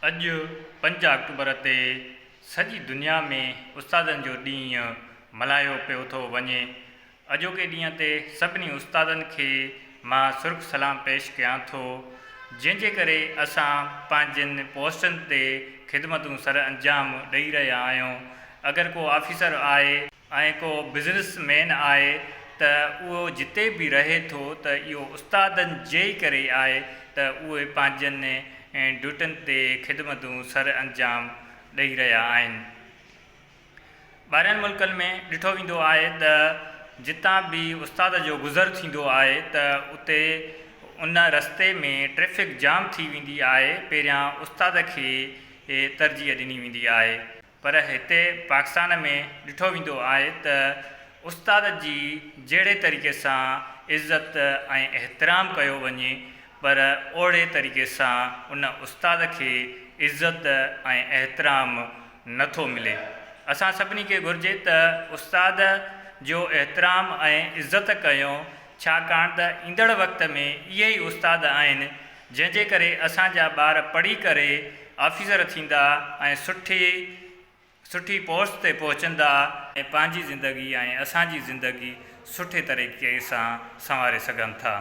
اڄ پنج آڪٽوبر تي سڄي دنيا ۾ استادن جو ڏينهن ملهايو پيو ٿو وڃي. اڄوڪي ڏينهن تي سڀني استادن کي مان سرخ سلام پيش ڪيان ٿو، جنهن جي ڪري اسان پنهنجين پوسٽن تي خدمتون سر انجام ڏئي رهيا آهيون. اگر ڪو آفيسر آهي ۽ ڪو بزنس مين آهي ته اهو جتي به رهي ٿو ته اهو استادن جي ئي ڪري آهي ته اهي پنهنجن ڊيوٽين تي خدمتون سر انجام ڏئي رهيا آهن. ٻاهرين ملڪن ۾ ڏٺو ويندو آهي ته جتان به استاد جو گذر ٿيندو آهي ته اتي ان رستي ۾ ٽريفڪ جام ٿي ويندي آهي پهريان استاد کي ترجيح ڏني ويندي آهي. پر هتي پاڪستان ۾ ڏٺو ويندو آهي ته استاد جي جهڙي طريقي سان عزت ۽ احترام ڪيو وڃي پر اوهڙي طريقي سان ان استاد کي عزت ۽ احترام نه ٿو ملي. اسان سڀني کي گهرجي ته استاد جو احترام ۽ عزت ڪيون ڇاڪاڻ ته ايندڙ وقت ۾ اهي ئي استاد آهن جنهن جي ڪري اسان جا ٻار پڙهي ڪري آفيسر ٿيندا ۽ سٺي سٺي پوسٽ تي پهچندا ۽ پنهنجي زندگي ۽ اسان جي زندگي سٺي طريقي سان سنواري سگهن ٿا.